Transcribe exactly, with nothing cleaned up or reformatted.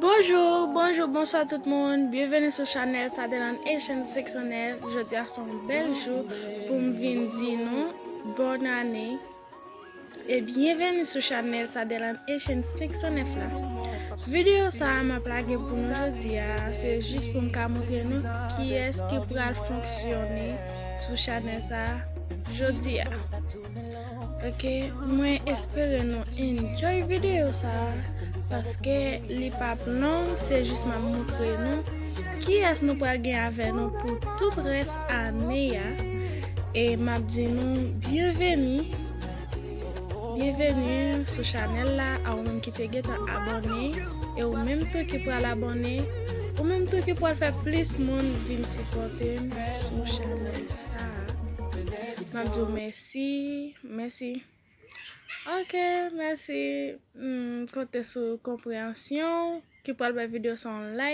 Bonjou, bonjou, bonswa tout moun. Byenveni sou chanèl Sadeland Haitian senk san nèf. Jodi a se yon bèl jou pou m vin di nou bòn ane. E byenveni sou chanèl Sadeland Haitian senk san nèf la. Videyo sa a m ap lage pou nou jodi a, se jis pou m ka montre nou kiyès ki pral fonksyone sou chanèl sa a jodi a. Ok, mwen espere nou enjoy videyo sa a, paske li p ap long, se jis m ap montre nou kiyès nou pral gen avè nou pou tout rès ane a. E m ap di nou byenveni, byenveni sou chanèl la, a ou menm ki te gentan abòne, e ou menm tou ki pral abòne, ou menm tou ki pral fè plis moun vin sipòte m sou chanèl sa a. M ap di w mèsi, mèsi. Ok, mèsi. M konte sou konpreyansyon w ki pral bay videyo sa yon like.